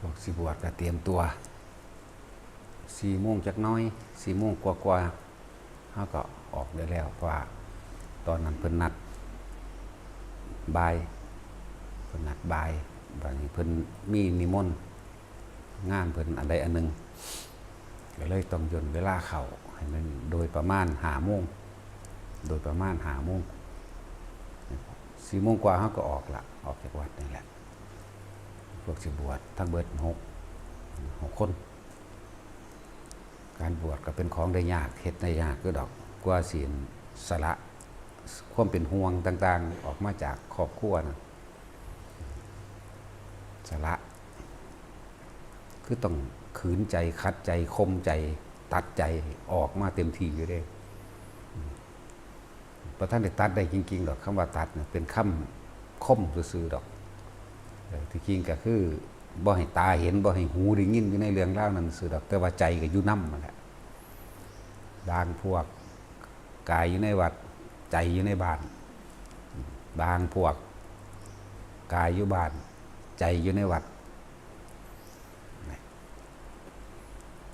ພວກຊິບວດກໍຕຽມຕົວ ສີ່ໂມງຈັກໜ້ອຍ ສີ່ໂມງກວ່າໆ ເຮົາກໍອອກໄດ້ແລ້ວ ເພາະວ່າຕອນນັ້ນເພິ່ນນັດບ່າຍ ເພິ່ນນັດບ່າຍ ບາດນີ້ເພິ່ນມີນິມົນງານເພິ່ນອັນໃດອັນໜຶ່ງ ກໍເລີຍຕ້ອງຢ່ນເວລາເຂົ້າໃຫ້ມັນໂດຍປະມານຫ້າໂມງ ໂດຍປະມານຫ້າໂມງ ສີ່ໂມງກວ່າເຮົາກໍອອກລະ ອອກຈາກວັດນີ້ແຫຼະ ພວກຊິບວດທັງເບິດຫົກ ຫົກຄົນ. ການບວດກໍເປັນຂອງໄດ້ຍາກ ເຮັດໄດ້ຍາກຢູ່ດອກ ກວ່າຊິສະຫຼະຄວາມເປັນຫ່ວງຕ່າງໆ ອອກມາຈາກຄອບຄົວນະ ສະຫຼະ ຄືຕ້ອງຂືນໃຈ ຂັດໃຈ ຂົ່ມໃຈ ຕັດໃຈ ອອກມາເຕັມທີ່ຢູ່ເດ້. ບໍ່ທັນໄດ້ຕັດໄດ້ຈິງໆດອກ ຄຳວ່າຕັດນະ ເປັນຄຳຄົມຊື່ໆດອກ ເອີ ທີ່ຈິງກໍຄືບໍ່ໃຫ້ຕາເຫັນ ບໍ່ໃຫ້ຫູໄດ້ຍິນຢູ່ໃນເລື່ອງລາວນັ້ນຊື່ດອກ ແຕ່ວ່າໃຈກໍຢູ່ນຳຫັ້ນແຫຼະ. ບາງພວກກາຍຢູ່ໃນວັດ ໃຈຢູ່ໃນບ້ານ ບາງພວກກາຍຢູ່ບ້ານ ໃຈຢູ່ໃນວັດ.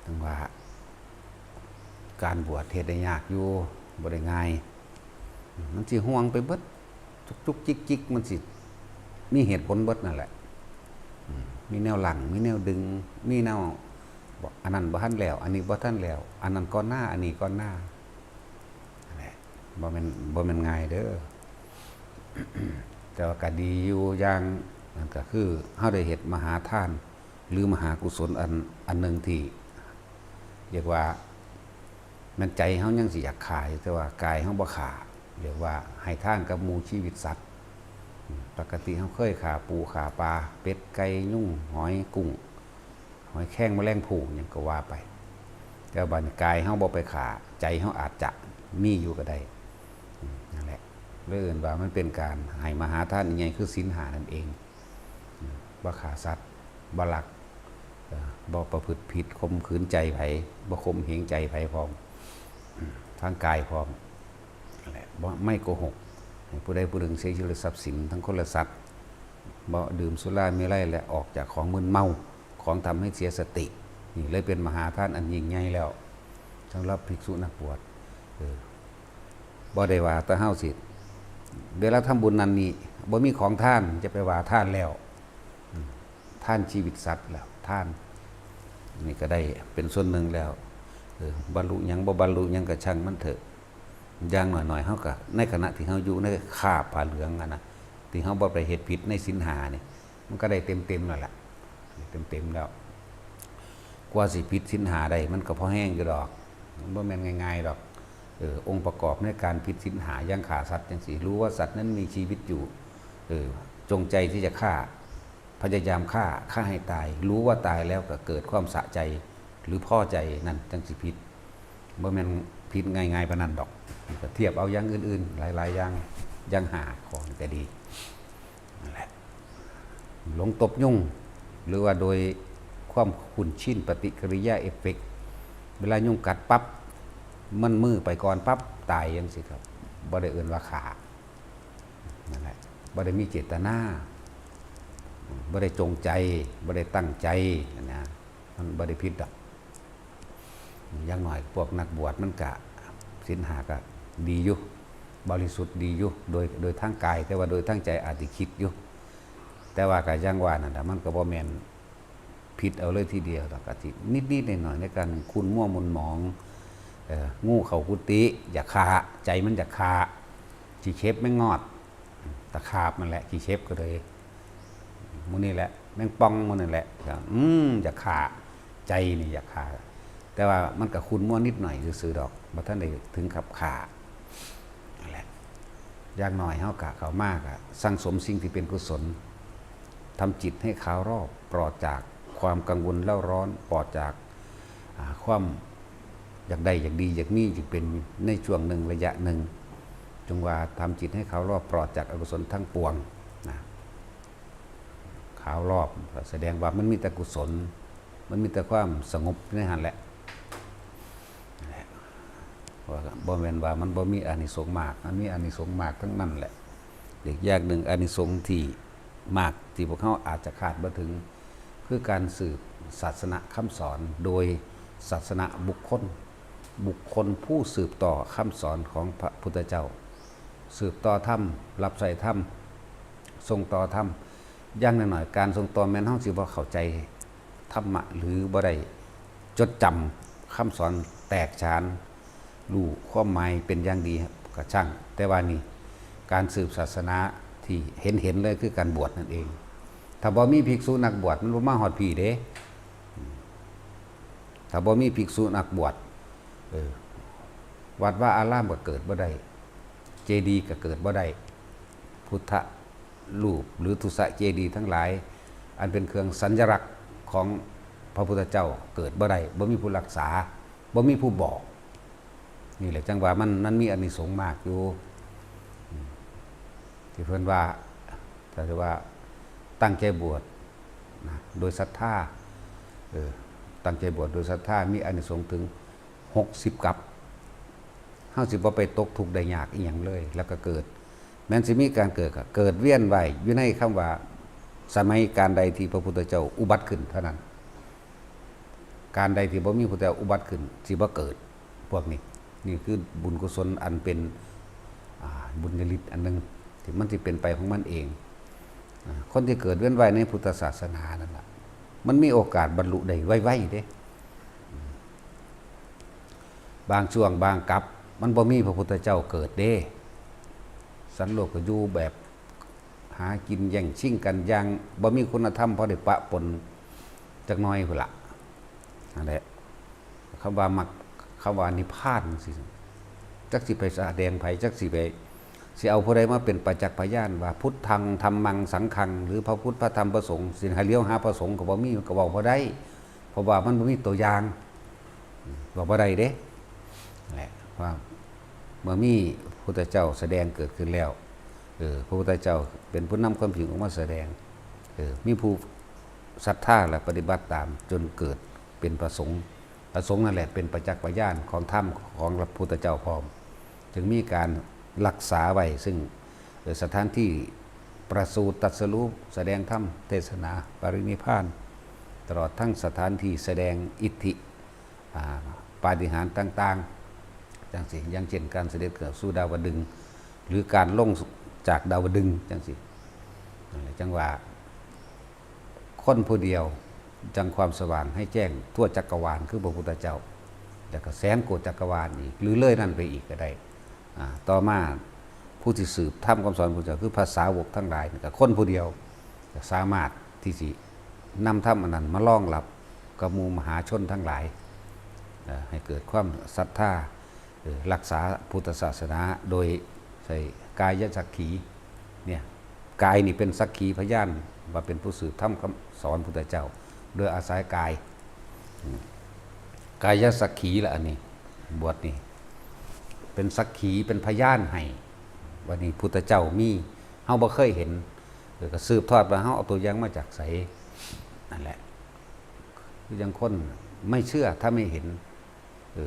ຈັ່ງວ່າການບວດເຮັດໄດ້ຍາກຢູ່ ບໍ່ໄດ້ງ່າຍ ມັນຊິຫ່ວງໄປເບິດ ຈຸກໆຈິກໆ ມັນຊິມີເຫດຜົນເບິດນັ້ນແຫຼະ ມີແນວຫຼັ່ງ ມີແນວດຶງ ມີແນວ ອັນນັ້ນບໍ່ທັນແລ້ວ ອັນນີ້ບໍ່ທັນແລ້ວ ອັນນັ້ນກ່ອນໜ້າ ອັນນີ້ກ່ອນໜ້າ ນັ້ນແຫຼະ ບໍ່ແມ່ນ ບໍ່ແມ່ນງ່າຍເດີ້. ແຕ່ວ່າກໍດີຢູ່ຢ່າງໜຶ່ງ ກໍຄືເຮົາໄດ້ເຮັດມະຫາທານ ຫຼື ມະຫາກຸສົນອັນ ອັນໜຶ່ງທີ່ ຮຽກວ່າແມ່ນໃຈເຮົາຍັງຊິຢາກຂ້າຢູ່ ແຕ່ວ່າກາຍເຮົາບໍ່ຂ້າ ຮຽກວ່າໃຫ້ທານກັບໝູ່ຊີວິດສັດ. ອືມ ປົກກະຕິເຮົາເຄີຍຂ້າປູ ຂ້າປາ ເປັດ ໄກ່ ຍຸງ ຫອຍ ກຸ້ງ ຫອຍແຄງ ແມະແລງພູ່ ຫຍັງກໍວ່າໄປ ແຕ່ວ່າບາດນີ້ກາຍເຮົາບໍ່ໄປຂ້າ ໃຈເຮົາອາດຈະມີຢູ່ກໍໄດ້. ອືມ ນັ້ນແຫຼະ ເລີຍເອີ້ນວ່າມັນເປັນການໃຫ້ມະຫາທານອັນໃຫຍ່ ຄືສິນຫ້ານັ້ນເອງ. ອືມ ບໍ່ຂ້າສັດ ບໍ່ລັກ ເອີ ບໍ່ປະພຶດຜິດ ຂົ່ມຂືນໃຈໃຜ ບໍ່ຂົ່ມເຫງໃຈໃຜພ້ອມ ອືມ ທາງກາຍພ້ອມ ນັ້ນແຫຼະ ບໍ່ ໄມ່ໂກຫົກ ໃຫ້ຜູ້ໃດຜູ້ໜຶ່ງເສຍຊີວິດ ແລະ ຊັບສິນ ທັງຄົນ ແລະ ສັດ ບໍ່ດື່ມສຸລາເມໄລ ແລະ ອອກຈາກຂອງມຶນເມົາ ຂອງທຳໃຫ້ເສຍສະຕິ. ນີ້ເລີຍເປັນມະຫາທານອັນຍິ່ງໃຫຍ່ແລ້ວ ສຳລັບພິກສຸນັກບວດ ເອີ ບໍ່ໄດ້ວ່າແຕ່ເຮົາຊິ ເວລາທຳບຸນນັ້ນນີ້ ບໍ່ມີຂອງທານ ຈະໄປວ່າທານແລ້ວ ອືມ ທານຊີວິດສັດແລ້ວ ທານ ນີ້ກໍໄດ້ເປັນສ່ວນໜຶ່ງແລ້ວ ເອີ ບັນລຸຫຍັງ ບໍ່ບັນລຸຫຍັງກໍຊ່າງມັນເຖາະ ຢ່າງໜ້ອຍໆ ເຮົາກໍ ໃນຂະນະທີ່ເຮົາຢູ່ໃນຄາບຜ້າເຫຼືອງຫັ້ນນະ ທີ່ເຮົາບໍ່ໄປເຮັດຜິດໃນສິນຫ້ານີ້ ມັນກໍໄດ້ເຕັມໆແລ້ວລະ ເຕັມໆແລ້ວ. ກວ່າຊິຜິດສິນຫ້າໄດ້ ມັນກໍພໍແຮງຢູ່ດອກ ມັນບໍ່ແມ່ນງ່າຍໆດອກ. ເອີ ອົງປະກອບໃນການຜິດສິນຫ້າ ຢ່າງຂ້າສັດຈັ່ງຊີ້ ຮູ້ວ່າສັດນັ້ນມີຊີວິດຢູ່ ເອີ ຈົງໃຈທີ່ຈະຂ້າ ພະຍາຍາມຂ້າ ຂ້າໃຫ້ຕາຍ ຮູ້ວ່າຕາຍແລ້ວກໍເກີດຄວາມສະໃຈ ຫຼື ພໍໃຈ ນັ້ນຈັ່ງຊິຜິດ ບໍ່ແມ່ນຜິດງ່າຍໆປານນັ້ນດອກ. ກໍທຽບເອົາຢ່າງອື່ນໆ ຫຼາຍໆຢ່າງ ຢ່າງຫ້າຂໍ້ນີ້ກໍດີ ນັ້ນແຫຼະ ຫຼົງຕົບຍຸງ ຫຼືວ່າໂດຍຄວາມຄຸ້ນຊິນ ປະຕິກິລິຍາເອຟເຟັກ ເວລາຍຸງກັດປັບ ມັນມືໄປກ່ອນປັບ ຕາຍຈັ່ງຊີ້ ກໍບໍ່ໄດ້ເອີ້ນວ່າຂ້າ ນັ້ນແຫຼະ ບໍ່ໄດ້ມີເຈດຕະນາ ບໍ່ໄດ້ຈົງໃຈ ບໍ່ໄດ້ຕັ້ງໃຈຫັ້ນນະ ມັນບໍ່ໄດ້ຜິດດອກ. ຢ່າງໜ້ອຍພວກນັກບວດມັນກະ ສິນຫ້າກະດີຢູ່ ບໍລິສຸດດີຢູ່ ໂດຍ ໂດຍທາງກາຍ ແຕ່ວ່າໂດຍທາງໃຈອາດຊິຄິດຢູ່ ແຕ່ວ່າກະຢ່າງວ່ານັ້ນລະ ມັນກະບໍ່ແມ່ນຜິດເອົາເລີຍທີດຽວດອກ ກະຊິນິດໆໜ້ອຍໆ ໃນການຂຸ້ນມົວໝູນໝອງ ເອີ ງູເຂົ້າກຸຕິ ຢາກຂ້າ ໃຈມັນຢາກຂ້າ ຂີ້ເຂັບແມງງອດ ຕະຂາບນັ້ນແຫຼະ ຂີ້ເຂັບກໍເລີຍ ໝູ່ນີ້ແຫຼະ ແມງປ່ອງໝູ່ນັ້ນແຫຼະ ອືມ ຢາກຂ້າ ໃຈນີ້ຢາກຂ້າ ແຕ່ວ່າມັນກໍຂຸ້ນມົວນິດໜ້ອຍຊື່ໆດອກ ບໍ່ທັນໄດ້ເຖິງກັບຂ້າ ນັ້ນແຫຼະ ຢ່າງໜ້ອຍເຮົາກະເຂົ້າມາກະສັ່ງສົມສິ່ງທີ່ເປັນກຸສົນ ທຳຈິດໃຫ້ຂາວລອບ ປອດຈາກຄວາມກັງວົນເລົ້າຮ້ອນ ປອດຈາກ ອາ ຄວາມຢາກໄດ້ ຢາກດີ ຢາກມີ ຢາກເປັນ ໃນຊ່ວງໜຶ່ງ ໄລຍະໜຶ່ງ ຈົ່ງວ່າທຳຈິດໃຫ້ຂາວລອບ ປອດຈາກອະກຸສົນທັງປວງນະ ຂາວລອບ ສະແດງວ່າມັນມີແຕ່ກຸສົນ ມັນມີແຕ່ຄວາມສະຫງົບຢູ່ໃນຫັ້ນແຫຼະ ນັ້ນແຫຼະ ວ່າ ບໍ່ແມ່ນວ່າມັນບໍ່ມີອານິສົງມາກ ມັນມີອານິສົງມາກທັງນັ້ນແຫຼະ. ອີກຢ່າງໜຶ່ງ ອານິສົງທີ່ມາກ ທີ່ພວກເຮົາອາດຈະຄາດບໍ່ເຖິງ ຄືການສືບສາສະໜະຄຳສອນໂດຍສາສະນະບຸກຄົນ, ບຸກຄົນຜູ້ສືບຕໍ່ຄຳສອນຂອງພະພຸດທະເຈົ້າ, ສືບຕໍ່ທຳ, ຮັບໃຊ້ທຳ, ສົ່ງຕໍ່ທຳ. ຢ່າງໜ້ອຍໆ ການສົ່ງຕໍ່ແມ່ນເຮົາຊິບໍ່ເຂົ້າໃຈ ທຳມະ ຫຼື ບໍ່ໄດ້ຈົດຈຳຄຳສອນແຕກສານ ຮູ້ຄວາມໝາຍເປັນຢ່າງດີກໍຊ່າງ, ແຕ່ວ່ານີ້ການສືບສາສະໜາທີ່ເຫັນໆເລີຍຄືການບວດນັ້ນເອງ. ຖ້າບໍ່ມີພິກສຸນັກບວດ ມັນບໍ່ມາຮອດພີ້ເດ້. ຖ້າບໍ່ມີພິກສຸນັກບວດ ເອີ ວັດວາອາລາມກໍເກີດບໍ່ໄດ້, ເຈດີກໍເກີດບໍ່ໄດ້, ພຸດທະຮູບ ຫຼື ທຸສະເຈດີທັງຫຼາຍ ອັນເປັນເຄື່ອງສັນຍະລັກຂອງພະພຸດທະເຈົ້າເກີດບໍ່ໄດ້, ບໍ່ມີຜູ້ຮັກສາ, ບໍ່ມີຜູ້ບອກ. ນີ້ແຫຼະ ຈັ່ງວ່າມັນ ມັນມີອານິສົງມາກຢູ່ ອາ ທີ່ເພິ່ນວ່າ ຖ້າວ່າຕັ້ງໃຈບວດນະ ໂດຍສັດທາ ເອີ ຕັ້ງໃຈບວດໂດຍສັດທາ ມີອານິສົງເຖິງຫົກສິບກັບ. ເຮົາຊິບໍ່ໄປຕົກທຸກໄດ້ຍາກອີ່ຫຍັງເລີຍ ແລ້ວກໍເກີດ ແມ່ນຊິມີການເກີດ ກໍເກີດວຽນວ່າຍຢູ່ໃນຄຳວ່າ ສະໄໝການໃດທີ່ພະພຸດທະເຈົ້າອຸບັດຂຶ້ນເທົ່ານັ້ນ. ການໃດທີ່ບໍ່ມີພະພຸດທະເຈົ້າອຸບັດຂຶ້ນ ຊິບໍ່ເກີດພວກນີ້. ນີ້ຄືບຸນກຸສົນອັນເປັນ ອາ ບຸນຍະລິດອັນໜຶ່ງ ທີ່ມັນຊິເປັນໄປຂອງມັນເອງ. ອາ ຄົນທີ່ເກີດວຽນວ່າຍໃນພຸດທະສາສະໜານັ້ນລະ ມັນມີໂອກາດບັນລຸໄດ້ໄວໆເດ້. ບາງຊ່ວງບາງກັບ ມັນບໍ່ມີພະພຸດທະເຈົ້າເກີດເດ້. ສັດໂລກກໍຢູ່ແບບ ຫາກິນແຍ່ງຊິງກັນຢ່າງບໍ່ມີຄຸນນະທຳ ພໍໄດ້ປະປົນຈັກໜ້ອຍພຸ້ນລະ. ນັ້ນແຫຼະ ຄຳວ່າມັກ ຄຳວ່ານິບພານຈັ່ງຊີ້ ຈັກຊິໄປສະແດງໃຜ ຈັກຊິໄປ ຊິເອົາຜູ້ໃດມາເປັນປະຈັກພະຍານວ່າ ພຸດທັງ ທຳມັງ ສັງຄັງ ຫຼື ພະພຸດ ພະທຳ ພະສົງ ຊິໃຫ້ຫຼຽວຫາພະສົງກໍບໍ່ມີ ກໍເວົ້າບໍ່ໄດ້ ເພາະວ່າມັນບໍ່ມີຕົວຢ່າງ ເວົ້າບໍ່ໄດ້ເດ້. ແຫຼະ ວ່າເມື່ອມີພຸດທະເຈົ້າສະແດງເກີດຂຶ້ນແລ້ວ ເອີ ພະພຸດທະເຈົ້າເປັນຜູ້ນຳຄວາມຈິງອອກມາສະແດງ ເອີ ມີຜູ້ສັດທາ ແລະ ປະຕິບັດຕາມ ຈົນເກີດເປັນພະສົງ. ພະສົງນັ້ນແຫຼະເປັນປະຈັກພະຍານຂອງທຳຂອງພະພຸດທະເຈົ້າພ້ອມ ຈຶ່ງມີການຮັກສາໄວ້ ຊຶ່ງ ເອີ ສະຖານທີ່ປະສູດ ຕັດສະຮູ້ ສະແດງທຳ ເທດສະໜາ ປະລິນິບພານ ຕະຫຼອດທັງສະຖານທີ່ສະແດງອິດທິ ອາ ປາຕິຫານຕ່າງໆ ຈັ່ງຊີ້ ຢ່າງເຊັ່ນ ການສະເດັດຂຶ້ນສູ່ດາວະດຶງ ຫຼື ການລົງຈາກດາວະດຶງ ຈັ່ງຊີ້. ນັ້ນແຫຼະ ຈັ່ງວ່າ ຄົນຜູ້ດຽວ ຈັ່ງຄວາມສະຫວ່າງໃຫ້ແຈ້ງທົ່ວຈັກກະວານ ຄືພະພຸດທະເຈົ້າ ແລ້ວກໍແສນໂກດຈັກກະວານອີກ ຫຼື ເລີຍນັ້ນໄປອີກກໍໄດ້. ອາ ຕໍ່ມາຜູ້ທີ່ສືບທຳຄຳສອນຂອງພະເຈົ້າ ຄືພະສາວົກທັງຫຼາຍນີ້ ກໍຄົນຜູ້ດຽວ ກໍສາມາດທີ່ຊິນຳທຳອັນນັ້ນມາລອງຮັບກັບໝູ່ມະຫາຊົນທັງຫຼາຍ ເອີ ໃຫ້ເກີດຄວາມສັດທາ ເອີ ຮັກສາພຸດທະສາສະໜາໂດຍໃຊ້ກາຍະສັກຂີເນຍ. ກາຍນີ້ເປັນສັກຂີພະຍານວ່າເປັນຜູ້ສືບທຳຄຳສອນພຸດທະເຈົ້າ ໂດຍອາໄສກາຍ ອາ ກາຍະສັກຂີລະ ອັນນີ້ ບວດນີ້ເປັນສັກຂີ ເປັນພະຍານໃຫ້ວ່ານີ້ພຸດທະເຈົ້າມີ ເຮົາບໍ່ເຄີຍເຫັນ ເອີ ກໍສືບທອດວ່າເຮົາເອົາຕົວຢ່າງມາຈາກໃສ. ນັ້ນແຫຼະ ຄືຈັ່ງຄົນ ໄມ່ເຊື່ອຖ້າໄມ່ເຫັນ ເອີ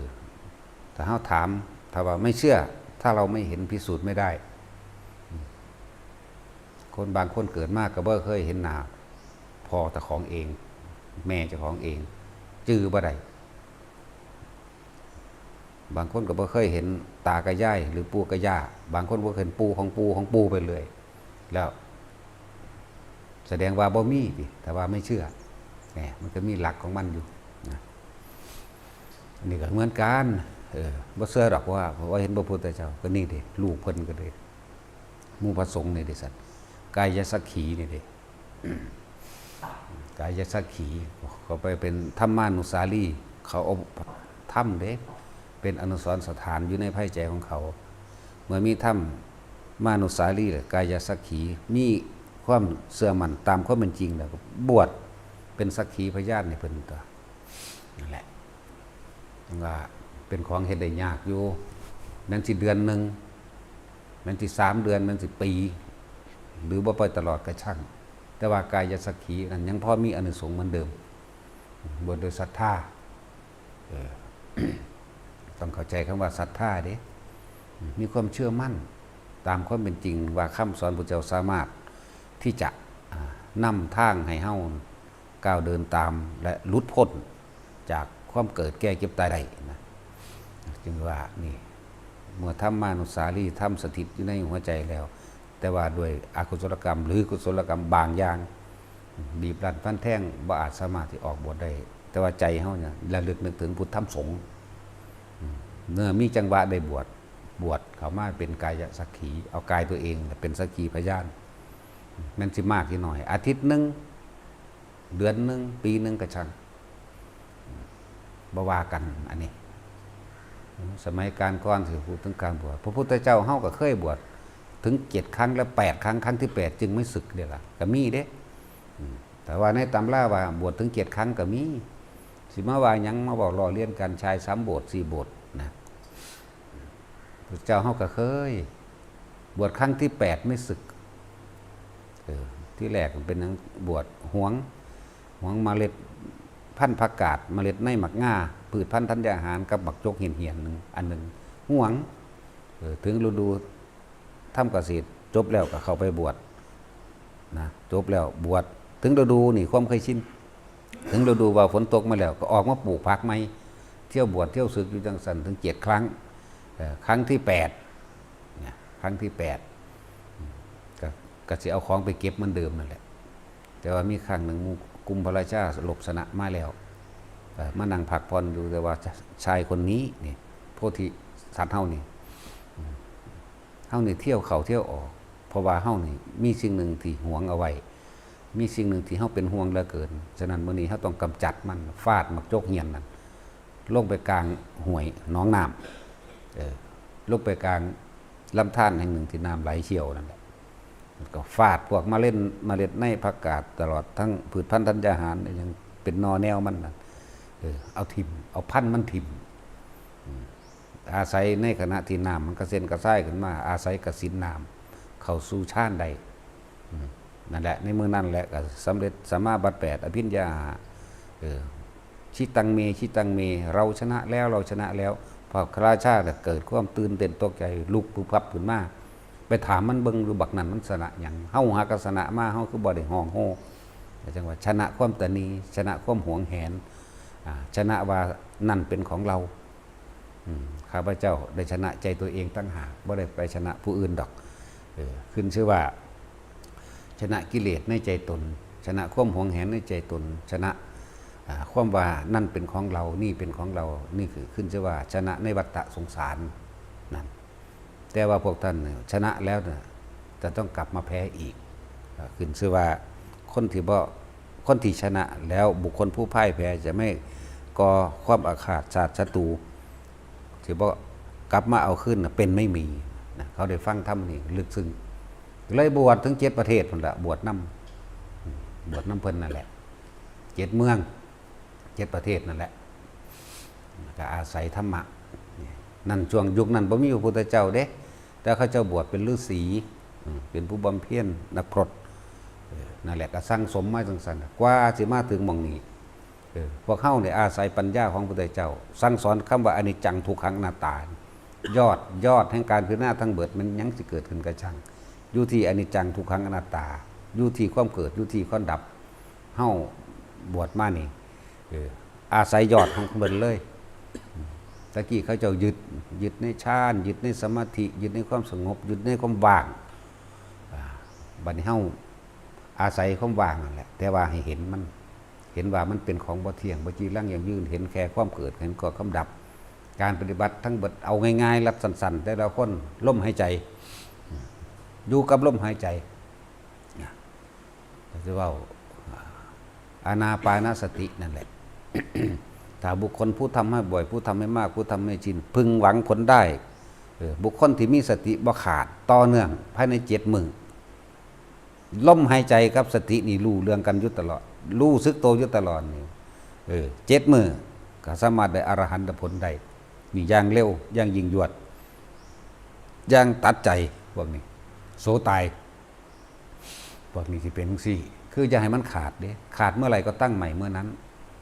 ຖ້າເຮົາຖາມ ຖ້າວ່າໄມ່ເຊື່ອ ຖ້າເຮົາໄມ່ເຫັນ ພິສູດໄມ່ໄດ້. ຄົນບາງຄົນເກີດມາກໍບໍ່ເຄີຍເຫັນໜ້າພໍ່ເຈົ້າຂອງເອງ ແມ່ເຈົ້າຂອງເອງ ຈື່ບໍ່ໄດ້. ບາງຄົນກໍບໍ່ເຄີຍເຫັນຕາກັບຍາຍ ຫຼື ປູ່ກັບຍ່າ, ບາງຄົນບໍ່ເຫັນປູ່ຂອງປູ່ຂອງປູ່ໄປເລື້ອຍ ແລ້ວສະແດງວ່າບໍ່ມີຕິ ຖ້າວ່າໄມ່ເຊື່ອ. ແໝ ມັນກໍມີຫຼັກຂອງມັນຢູ່ນະ. ອັນນີ້ກໍເໝືອນກັນ ເອີ ບໍ່ເຊື່ອດອກວ່າ ວ່າເຫັນພະພຸດທະເຈົ້າ ກໍນີ້ເດ້ ລູກເພິ່ນກໍເດ້ ໝູ່ພະສົງນີ້ເດ້ຊັ້ນ ກາຍະສັກຂີນີ້ເດ້ ກາຍະສັກຂີ ເຂົາໄປເປັນທຳມານຸສາລີ ເຂົາເອົາທຳເດ້ ເປັນອະນຸສອນສະຖານຢູ່ໃນພາຍໃຈຂອງເຂົາ. ເມື່ອມີທຳມານຸສາລີ ແລະ ກາຍະສັກຂີ ມີຄວາມເຊື່ອໝັ້ນຕາມຄວາມເປັນຈິງ ແລ້ວກໍບວດເປັນສັກຂີພະຍານໃຫ້ເພິ່ນຕົວະ ນັ້ນແຫຼະ. ວ່າເປັນຂອງເຮັດໄດ້ຍາກຢູ່ ແມ່ນຊິເດືອນໜຶ່ງ ແມ່ນຊິສາມເດືອນ ແມ່ນຊິປີ ຫຼື ບໍ່ໄປຕະຫຼອດກະຊ່າງ ແຕ່ວ່າກາຍະສັກຂີນັ້ນຍັງພໍມີອານິສົງເໝືອນເດີມ ບວດໂດຍສັດທາ ເອີ ຕ້ອງເຂົ້າໃຈຄຳວ່າສັດທາເດ້ ມີຄວາມເຊື່ອໝັ້ນຕາມຄວາມເປັນຈິງວ່າຄຳສອນພະເຈົ້າສາມາດທີ່ຈະ ອາ ນຳທາງໃຫ້ເຮົາ ກ້າວເດີນຕາມ ແລະ ຫຼຸດພົ້ນຈາກຄວາມເກີດແກ່ເຈັບຕາຍໄດ້ນະ. ຈຶ່ງວ່ານີ້ ເມື່ອທຳມານຸສາລີທຳສະຖິດຢູ່ໃນຫົວໃຈແລ້ວ ແຕ່ວ່າດ້ວຍອະກຸສົລະກຳ ຫຼື ກຸສົລະກຳບາງຢ່າງ ບີບລັດຟັນແທງ ບໍ່ອາດສາມາດທີ່ອອກບວດໄດ້ ແຕ່ວ່າໃຈເຮົານີ້ລະລຶກນຶກເຖິງພຸດທຳສົງ. ເມື່ອມີຈັງຫວະໄດ້ບວດ ບວດເຂົ້າມາເປັນກາຍະສັກຂີ ເອົາກາຍຕົວເອງເປັນສັກຂີພະຍານ. ແມ່ນຊິມາກຊິໜ້ອຍ ອາທິດໜຶ່ງ ເດືອນໜຶ່ງ ປີໜຶ່ງກະຊ່າງ ບໍ່ວ່າກັນ. ອັນນີ້ ສະໄໝການກ່ອນ ຊິເວົ້າເຖິງການບວດ ພະພຸດທະເຈົ້າເຮົາກະເຄີຍບວດເຖິງເຈັດຄັ້ງ ແລະ ແປດຄັ້ງ ຄັ້ງທີແປດຈຶ່ງມາສຶກເດ້ລະ ກະມີເດ້. ແຕ່ວ່າໃນຕຳລາວ່າບວດເຖິງເຈັດຄັ້ງກະມີ. ຊິມາວ່າຫຍັງ ມາເວົ້າລໍ້ລຽນກັນ ຊາຍສາມໂບດ ສີ່ໂບດນະ. ພະເຈົ້າເຮົາກະເຄີຍບວດຄັ້ງທີແປດ ມາສຶກ. ເອີ ທີແລກເປັນຫຍັງ? ບວດຫວງ ຫວງເມລັດພັນຜັກກາດ ເມລັດໃນໝາກງາ ພືດພັນທັນຍາຫານ ກັບໝາກຈົກຫຽນໆ ໜຶ່ງ ອັນໜຶ່ງ ຫວງ. ເອີ ເຖິງລະດູທຳກະເສດຈົບແລ້ວກະເຂົ້າໄປບວດນະ ຈົບແລ້ວບວດ. ເຖິງລະດູນີ້ ຄວາມເຄີຍຊິນ ເຖິງລະດູວ່າຝົນຕົກມາແລ້ວ ກໍອອກມາປູກຜັກໃໝ່ ທ່ຽວບວດທ່ຽວສຶກຢູ່ຈັ່ງຊັ້ນເຖິງເຈັດຄັ້ງ. ເອີ ຄັ້ງທີແປດ ນະ ຄັ້ງທີແປດ ອືມ ກໍ ກໍຊິເອົາຂອງໄປເກັບເໝືອນເດີມນັ້ນແຫຼະ. ແຕ່ວ່າມີຄັ້ງໜຶ່ງ ໝູ່ກຸ່ມພະລາຊາລົບຊະນະມາແລ້ວ ເອີ ມານັ່ງພັກຜ່ອນຢູ່ ແຕ່ວ່າຊາຍຄົນນີ້ນີ້ ໂພທິສັດເຮົານີ້ ອືມ ເຮົານີ້ທ່ຽວເຂົ້າທ່ຽວອອກ ເພາະວ່າເຮົານີ້ມີສິ່ງໜຶ່ງທີ່ຫວງເອົາໄວ້ ມີສິ່ງໜຶ່ງທີ່ເຮົາເປັນຫ່ວງເຫຼືອເກີນ. ສະນັ້ນ ມື້ນີ້ເຮົາຕ້ອງກຳຈັດມັນ ຟາດໝາກຈົກຫຽນນັ້ນລົງໄປກາງຫ້ວຍໜອງນ້ຳ ເອີ ລົງໄປກາງລຳທານແຫ່ງໜຶ່ງທີ່ນ້ຳໄຫຼສ່ຽວນັ້ນແຫຼະ. ແລ້ວກໍຟາດພວກມະເລັດ ເມລັດໃນຜັກກາດ ຕະຫຼອດທັງພືດພັນທັນຍາຫານ ອີ່ຫຍັງເປັນໜໍ່ແນວມັນນັ້ນ ເອີ ເອົາຖິ້ມ ເອົາພັນມັນຖິ້ມ ອືມ ອາໄສໃນຂະນະທີ່ນ້ຳມັນກະເຊັນກະຊາຍຂຶ້ນມາ ອາໄສກະສິນນ້ຳເຂົ້າສູ່ຊານໄດ້. ອືມ ນັ້ນແຫຼະ ໃນມື້ນັ້ນແຫຼະກະສຳເລັດສະມາບັດແປດ ອະພິນຍາຫ້າ ເອີ ຊິຕັງເມ ຊິຕັງເມ ເຮົາຊະນະແລ້ວ ເຮົາຊະນະແລ້ວ. ພະລາຊາລະເກີດຄວາມຕື່ນເຕັ້ນຕົກໃຈ ລຸກປຶບພັບຂຶ້ນມາ ໄປຖາມມັນເບິ່ງດູ ບັກນັ້ນມັນຊະນະຫຍັງ? ເຮົາຫາກະຊະນະມາ ເຮົາຄືບໍ່ໄດ້ຮ້ອງໂຮ? ຈັ່ງວ່າຊະນະຄວາມຕະໜີ ຊະນະຄວາມຫວງແຫນ ອາ ຊະນະວ່ານັ້ນເປັນຂອງເຮົາ. ອືມ ຂ້າພະເຈົ້າໄດ້ຊະນະໃຈຕົວເອງຕ່າງຫາກ ບໍ່ໄດ້ໄປຊະນະຜູ້ອື່ນດອກ. ເອີ ຂຶ້ນຊື່ວ່າຊະນະກິເລດໃນໃຈຕົນ ຊະນະຄວາມຫວງແຫນໃນໃຈຕົນ ຊະນະ ອາ ຄວາມວ່ານັ້ນເປັນຂອງເຮົາ ນີ້ເປັນຂອງເຮົາ ນີ້ຄືຂຶ້ນຊື່ວ່າຊະນະໃນວັດຕະສົງສານນັ້ນ. ແຕ່ວ່າພວກທ່ານນີ້ຊະນະແລ້ວນະ ຈະຕ້ອງກັບມາແພ້ອີກ. ອາ ຂຶ້ນຊື່ວ່າຄົນທີ່ບໍ່ ຄົນທີ່ຊະນະແລ້ວ ບຸກຄົນຜູ້ພ່າຍແພ້ຈະໄມ່ກໍ່ຄວາມອາຄາດສາດສັດຕູ ຊິບໍ່ກັບມາເອົາຄືນນະ ເປັນໄມ່ມີນະ. ເຂົາໄດ້ຟັງທຳນີ້ລຶກຊຶ້ງ ເລີຍບວດເຖິງເຈັດປະເທດພຸ້ນລະ ບວດນຳ ບວດນຳເພິ່ນນັ້ນແຫຼະ ເຈັດເມືອງ ເຈັດປະເທດນັ້ນແຫຼະ ກໍອາໄສທຳມະ. ນັ້ນ ຊ່ວງຍຸກນັ້ນບໍ່ມີພະພຸດທະເຈົ້າເດ້ ແຕ່ເຂົາເຈົ້າບວດເປັນລືສີ ເປັນຜູ້ບຳເພັນນັກພົດ ເອີ ນັ້ນແຫຼະ ກໍສັ່ງສົມມາຈັ່ງຊັ້ນ ກວ່າຊິມາເຖິງໝ່ອງນີ້. ເອີ ພວກເຮົາໄດ້ອາໄສປັນຍາຂອງພະພຸດທະເຈົ້າ ສັ່ງສອນຄຳວ່າອະນິດຈັງ ທຸກຂັງ ອະນັດຕາ ຍອດ ຍອດແຫ່ງການພິຈາລະນາທັງເບິດ ແມ່ນຫຍັງຊິເກີດຂຶ້ນກໍຊ່າງ ຢູ່ທີ່ອະນິດຈັງ ທຸກຂັງ ອະນັດຕາ ຢູ່ທີ່ຄວາມເກີດ ຢູ່ທີ່ຄວາມດັບ. ເຮົາບວດມານີ້ ເອີ ອາໄສຍອດຂອງເພິ່ນເລີຍ. ຕະກີ້ເຂົາເຈົ້າຍຶດ ຍຶດໃນຊານ ຍຶດໃນສະມາທິ ຍຶດໃນຄວາມສະຫງົບ ຍຶດໃນຄວາມວ່າງ. ອາ ບັດນີ້ເຮົາອາໄສຄວາມວ່າງນັ້ນແຫຼະ ແຕ່ວ່າໃຫ້ເຫັນມັນ ເຫັນວ່າມັນເປັນຂອງບໍ່ທ່ຽງ ບໍ່ຈີລັງຢັ້ງຢືນ ເຫັນແຄ່ຄວາມເກີດ ເຫັນແຕ່ຄວາມດັບ. ການປະຕິບັດທັງເບິດ ເອົາງ່າຍໆ ລັດສັ້ນໆ ແຕ່ລະຄົນ ລົມຫາຍໃຈ ຢູ່ກັບລົມຫາຍໃຈ ນະ ກໍຊິເວົ້າ ອານາປານະສະຕິນັ້ນແຫຼະ. ຖ້າບຸກຄົນຜູ້ທຳໃຫ້ບ່ອຍ ຜູ້ທຳໃຫ້ມາກ ຜູ້ທຳໃຫ້ຊິນ ເພິ່ງຫວັງຜົນໄດ້. ເອີ ບຸກຄົນທີ່ມີສະຕິບໍ່ຂາດ ຕໍ່ເນື່ອງພາຍໃນເຈັດມື້ ລົມຫາຍໃຈກັບສະຕິນີ້ຮູ້ເລື່ອງກັນຢູ່ຕະຫຼອດ ຮູ້ສຶກໂຕຢູ່ຕະຫຼອດນີ້ ເອີ ເຈັດມື້ກໍສາມາດໄດ້ອະລະຫັນຕະຜົນໄດ້. ນີ້ຢ່າງເລັວ ຢ່າງຍິ່ງຍວດ ຢ່າງຕັດໃຈ. ພວກນີ້ໂສຕາຍ ພວກນີ້ຊິເປັນຈັ່ງຊີ້ ຄືຢ່າໃຫ້ມັນຂາດເດ້ ຂາດເມື່ອໃດກໍຕັ້ງໃໝ່ເມື່ອນັ້ນ.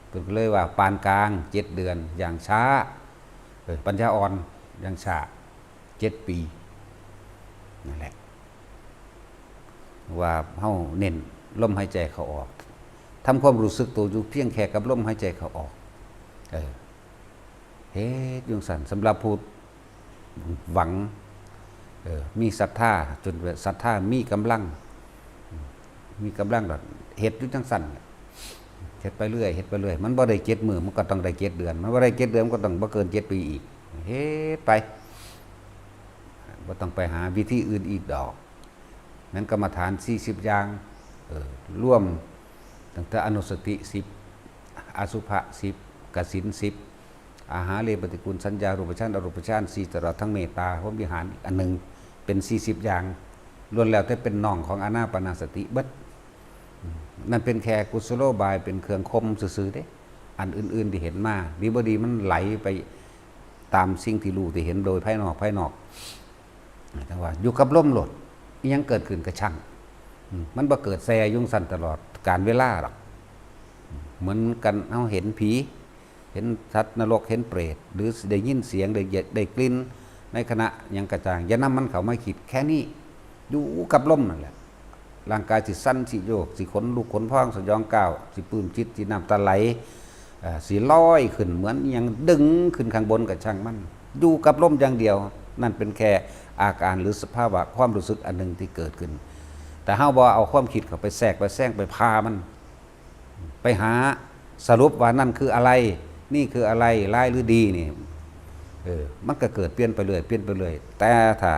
ເພິ່ນກໍເລີຍວ່າປານກາງເຈັດເດືອນ ຢ່າງຊ້າ ເອີ ປັນຍາອ່ອນ ຢ່າງຊ້າ ເຈັດປີ ນັ້ນແຫຼະ ວ່າເຮົາເນັ້ນລົມຫາຍໃຈເຂົ້າອອກ ທຳຄວາມຮູ້ສຶກໂຕຢູ່ພຽງແຄ່ກັບລົມຫາຍໃຈເຂົ້າອອກ. ເອີ ເຮັດຢູ່ຊັ້ນ ສຳລັບຜູ້ຫວັງ ເອີ ມີສັດທາ ຈົນວ່າສັດທາມີກຳລັງ ມີກຳລັງ ກໍເຮັດຢູ່ຈັ່ງຊັ້ນ ເຮັດໄປເລື້ອຍ ເຮັດໄປເລື້ອຍ. ມັນບໍ່ໄດ້ເຈັດມື້ ມັນກໍຕ້ອງໄດ້ເຈັດເດືອນ ມັນບໍ່ໄດ້ເຈັດເດືອນ ມັນກໍຕ້ອງບໍ່ເກີນເຈັດປີອີກ. ເຮັດໄປ ບໍ່ຕ້ອງໄປຫາວິທີອື່ນອີກດອກ. ແມ່ນກຳມະຖານສີ່ສິບຢ່າງ ເອີ ລວມຕັ້ງແຕ່ອະນຸສະຕິສິບ ອະສຸພະສິບ ກະສິນສິບ ອາຫາເລປະຕິກູນ ສັນຍາ ຮູບປະຊານ ອະຮູບປະຊານສີ່ ຕະຫຼອດທັງເມດຕາ ພົມວິຫານອີກອັນໜຶ່ງ ເປັນສີ່ສິບຢ່າງ ລ້ວນແລ້ວແຕ່ເປັນໜ່ອງຂອງອານາປານະສະຕິເບິດ. ນັ້ນເປັນແຄ່ກຸສະໂລບາຍ ເປັນເຄື່ອງຂົ່ມຊື່ໆເດ້. ອັນອື່ນໆທີ່ເຫັນມາ ດີບໍ່ດີ ມັນໄຫຼໄປຕາມສິ່ງທີ່ຮູ້ທີ່ເຫັນໂດຍພາຍນອກ ພາຍນອກ. ຈັ່ງວ່າຢູ່ກັບລົມໂລດ ອີ່ຫຍັງເກີດຂຶ້ນກະຊ່າງ ອືມ ມັນບໍ່ເກີດແຊ່ຢູ່ຊັ້ນຕະຫຼອດການເວລາດອກ. ເໝືອນກັນເຮົາເຫັນຜີ ເຫັນສັດນະລົກ ເຫັນເປດ ຫຼືໄດ້ຍິນສຽງ ໄດ້ ໄດ້ກິ່ນ ໃນຂະນະຫຍັງກະຊ່າງ ຢ່ານຳມັນເຂົ້າມາຄິດແຄ່ນີ້ ຢູ່ກັບລົມນັ້ນແຫຼະ. ຮ່າງກາຍຊິສັ່ນ ຊິໂຍກ ຊິຂົນລຸກຂົນພອງ ສະຫຍອງກ້າວ ຊິປຶ້ມຈິດ ຊິນ້ຳຕາໄຫຼ ເອີ ຊິລອຍຂຶ້ນ ເໝືອນອີ່ຫຍັງດຶງຂຶ້ນຂ້າງບົນກໍຊ່າງມັນ ຢູ່ກັບລົມຢ່າງດຽວ. ນັ້ນເປັນແຄ່ອາການ ຫຼື ສະພາວະຄວາມຮູ້ສຶກອັນໜຶ່ງທີ່ເກີດຂຶ້ນ. ແຕ່ເຮົາບໍ່ເອົາຄວາມຄິດເຂົ້າໄປແຊກ ໄປແຊງ ໄປຜ່າມັນ ໄປຫາສະຫຼຸບວ່ານັ້ນຄືອະໄລ ນີ້ຄືອະໄລ ຮ້າຍຫຼືດີນີ້ ເອີ ມັນກໍເກີດປ່ຽນໄປເລື້ອຍ ປ່ຽນໄປເລື້ອຍ. ແຕ່ຖ້າ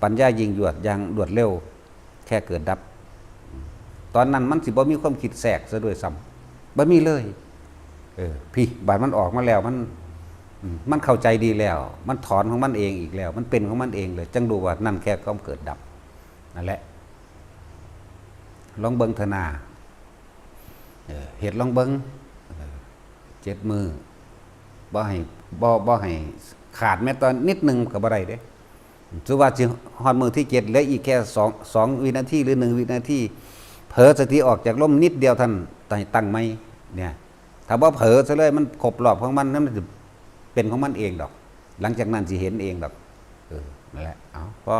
ປັນຍາຍິ່ງຍວດຢ່າງລວດເລັວ ແຄ່ເກີດດັບ ຕອນນັ້ນມັນຊິບໍ່ມີຄວາມຄິດແຊກຊະດ້ວຍຊ້ຳ ບໍ່ມີເລີຍ. ເອີ ພີ້ ບາດມັນອອກມາແລ້ວ ມັນ ອືມ ມັນເຂົ້າໃຈດີແລ້ວ ມັນຖອນຂອງມັນເອງອີກແລ້ວ ມັນເປັນຂອງມັນເອງເລີຍ ຈັ່ງຮູ້ວ່ານັ້ນແຄ່ຄວາມເກີດດັບ. ນັ້ນແຫຼະ ລອງເບິ່ງເທື່ອໜ້າ ເອີ ເຮັດລອງເບິ່ງ ເອີ ເຈັດມື້ ບໍ່ໃຫ້ ບໍ່ ບໍ່ໃຫ້ຂາດແມ້ແຕ່ນິດໜຶ່ງກໍບໍ່ໄດ້ເດ້. ສົມມຸດວ່າຊິຮອດມື້ທີເຈັດ ເຫຼືອອີກແຄ່ສອງ ສອງວິນາທີ ຫຼື ໜຶ່ງວິນາທີ ເຜີສະຕິອອກຈາກລົມນິດດຽວ ທ່ານໃຫ້ຕັ້ງໃໝ່ເນຍ. ຖ້າບໍ່ເຜີຊະເລີຍ ມັນຄົບຮອບຂອງມັນ ມັນຊິເປັນຂອງມັນເອງດອກ ຫຼັງຈາກນັ້ນຊິເຫັນເອງດອກ. ເອີ ນັ້ນແຫຼະ ເອົາ ພໍ